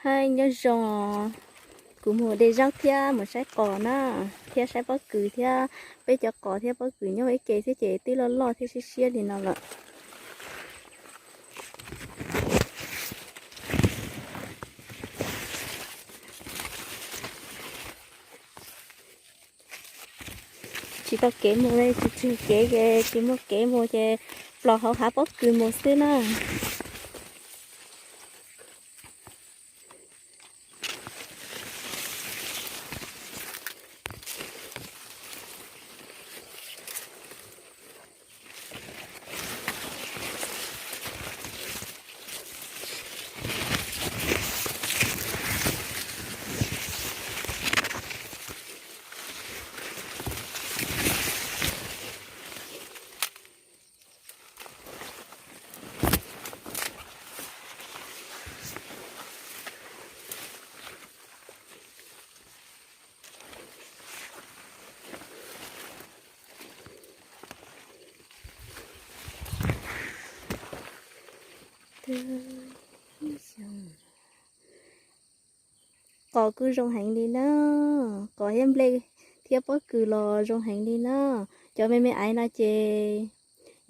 Hais nyob zoo, kuv mus de zaub thiab mus saib qos na, thiab saib pob kws thiab. Peb cov qos thiab pob kws nyob ib ke xwb ces twb loj loj thiab siab siab li no lawm. Tsis tau kev mus li, tsis tseg kev ces tsis muaj kev mus ces plos hauv hav pob kws mus xwb na. Qos kuj zoo heev li na, qos thiab nplej thiab pob kws los zoo heev li na. Cov me me aiv no ces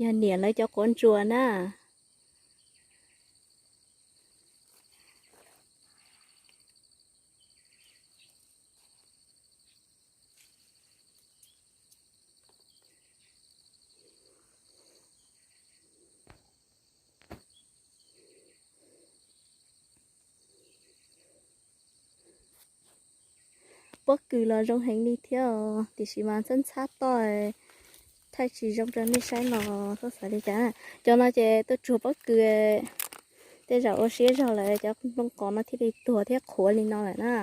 yog niam lawv cov quav ntsuas na. Pob kws los zoo heev li thiab os, tiam sis mas ntxhab ntxhab toj, thaij tsis zoo rau nej saib no, txhob xav li cas. Cov no ces tuaj tsuag pob kws, tej zaum ua siab zog lawm cov nplooj qos no thiaj li tuag thiab qhuav li no lawm na.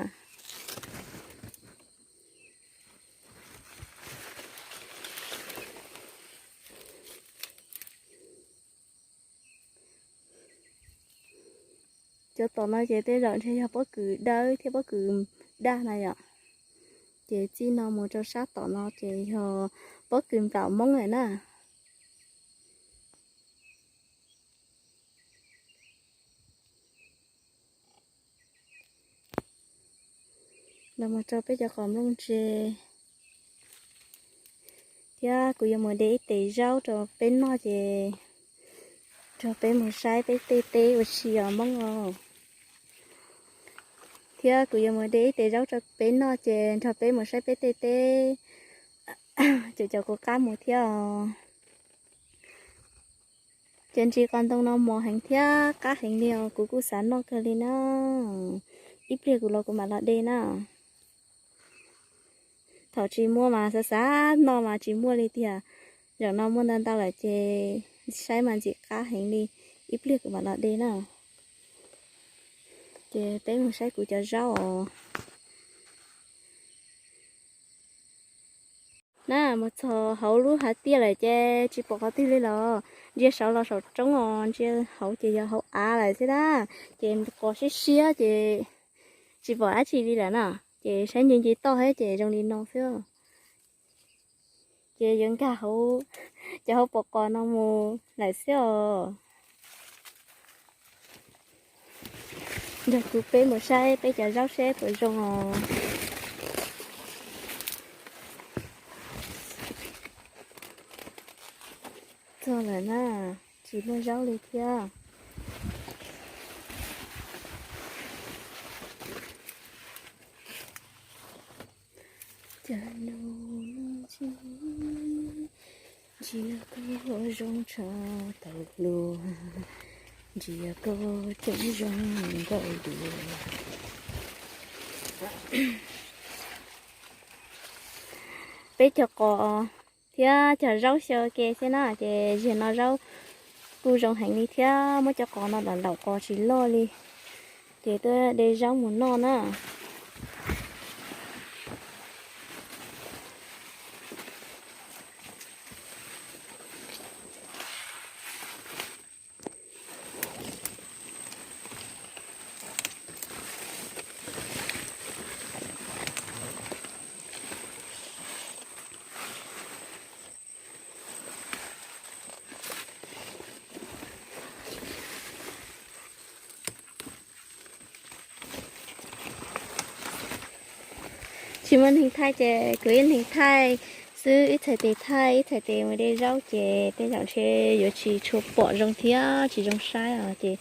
Cov tom no ces tej zaum ntshe yog pob kws dawb thiab pob kws daj na yom. Ces txij no mus rau sab tom no ces yog pob kws nplaum Hmoob lawm na. Los mus rau peb cov qos nplooj ntse. Thiab kuv yuav mus de ib tes zaub rau peb noj ces nrog peb mus saib peb tej teb ua si os Hmoob os. Thiab kuv yuav mus de ib tes zaub rau peb noj ces nrog peb mus saib peb tej teb. Ces cov kuv qab mus thiab os. Ces ntsis qos ntoo no mos heev thiab qab heev li os, kuv kuj xav noj kawg li na. Ib pliag kuv los kuv mam los de na. Thaum tsis muaj mas xav xav noj mas tsis muaj li tiag. Zaum no muaj ntau ntau lawm ces saib mas ntxim qab heev li. Ib pliag kuv mam los de na. Ces peb mus saib kuv cov zaub os. Na mus txog hauv lub hav tiaj lawm ces tsis pom qhov twg li los, ntsia saud los saum roob os, ntsia hauv ces yog hauv av lawm xwb na. Ces qos siab siab ces tsis pom dab tsi li lawm na. Ces saib ntsia ntsia toj thiab ces zoo li no xwb. Ces yuav nkag hauv, cov hauv paus qos no mus lawm xwb os. Nrog kuv peb mus saib peb cov zaub seb puas zoo os. Txog lawm na, tsis muaj zaub li thiab. Cov no ntsia koj zoo tshaj tau luag, ntsia koj ceeb zoo nkauj diag. Peb cov qos thiab cov zaub xyaw ke xwb na, ces ziag no zaub kuj zoo heev li thiab, muab cov qos no ntaus ntaus qos tsis loj li, ces tuaj de zaub mus noj na. Tsis muaj neeg thaij ces kuv ib leeg thaij xwb, ib txhais tes thaij ib txhais tes mus de zaub ces tej zaum ntshe yuav tsis tshua pom zoo thiab tsis zoo saib os ces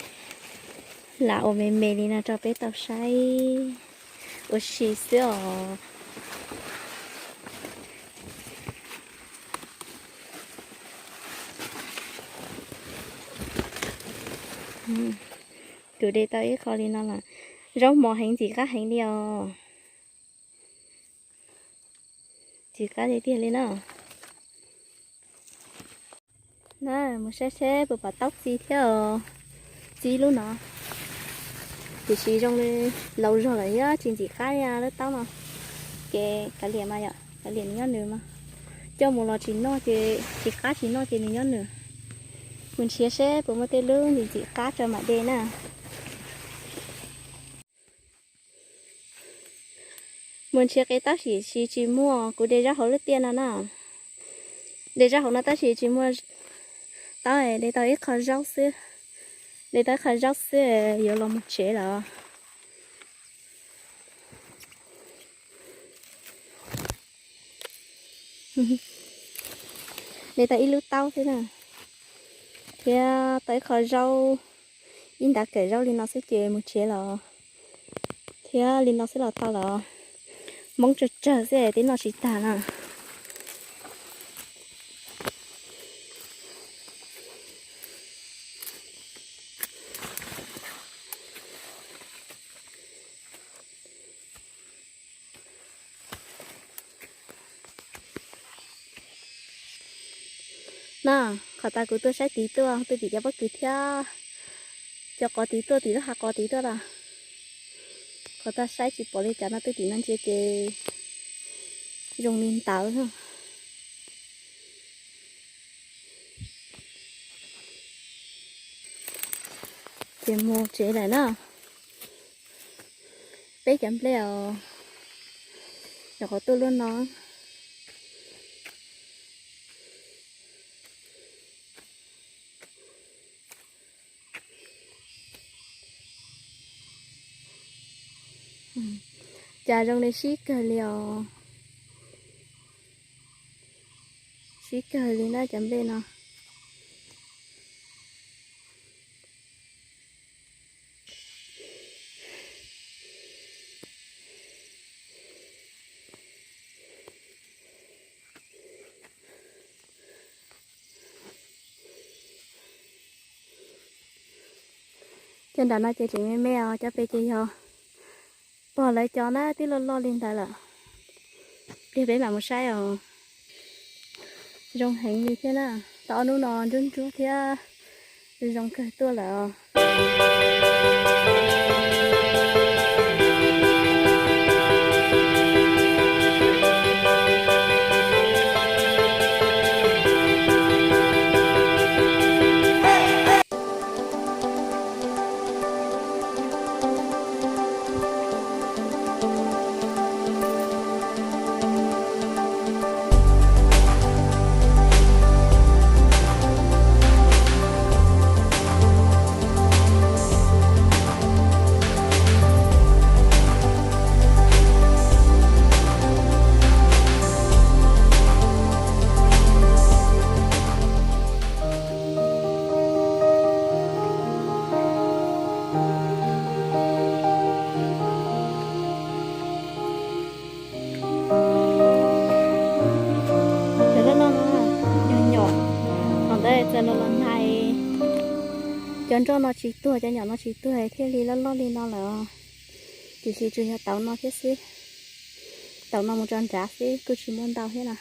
lam ua me me li no rau peb tau saib ua si xwb os. Kuv de tau ib qho li no lawm. Zaub mos heev ntxim qab heev li os. Ntxim qab tiag tiag li na. Na mus saib seb puas pom taub txi thiab os. Txi lub no. Tiam sis zoo li laus zog lawm thiab tsis ntxim qab li lub taub no. Ces kav liam mas yom, kav liam nws nyob nws mas. Coj mus los tsis noj ces tsis qab tsis noj ces nws nyob nws. Mus nrhiav seb puas muaj tej lub ntxim ntxim qab tso mam de na. Mus nrhiav qe taub sim tsis tsis muaj, kuv de zaub hauv lub tiaj no na. De zaub hauv no tab sis tsis muaj taub, de tau ib qho zaub xwb. De tau ib qho zaub xwb yuav los mus tsev lawm. De tau ib lub taub xwb na, thiab tau ib qho zaub, ib ntav kawm zaub li no xwb ces mus tsev los, thiab li no xwb los tau lawm. Hmoob tsawg tsawg xwb twb noj tsis tag na. Na, qhov tas kuv tuaj saib tid tuaj twb tim cov pob kws thiab, cov qos tid tuaj tim lub hav qos tid tuaj los. Qhov tas saib tsis pom li cas no twb tim no ntsia ces zoo li ntawd. Ces mus tsev lawm na. Peb cov nplej os, nyuam qhuav tuaj lub no. Cas zoo li sib kawg li os. Sib kawg li na cov nplej no. Cov nram no ces tseem me me os, cov pem ces yog pog lawv cov na, twb loj loj li ntawd lawm. Pliag peb mam mus saib os. Zoo heev li thiab na, tau ob hnub no ntsuab ntsuab thiab zoo kawg tuaj lawm os. Cov loj loj no, nyuam nyuam, thaum ntawd txawm los los nag, cov nroj no tsis tuag, cov nyom no tsis tuag thiaj li loj loj li no lawm. Tiam sis tsuas yog tau no thiab xwb, tau no mus tso nrad xwb kuj tsis muaj ntau thiab na.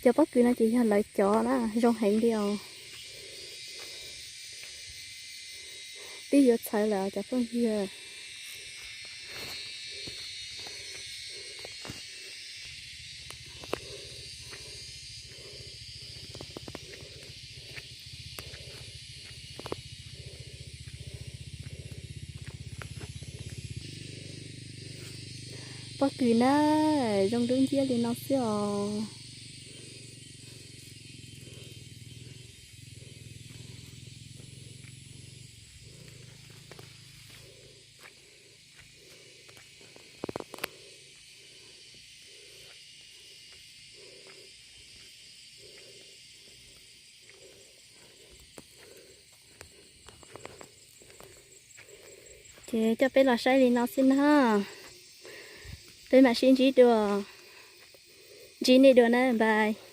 Cov pob kws no ces yog lawv cov na, zoo heev li os. Twb yuav txhawv lawm cov phooj ywg. Pob kws na, zoo dub nciab li no xwb os. Ces coj peb los saib li no xwb na. Peb mam sib ntsib dua, ntsib nej dua na, bye.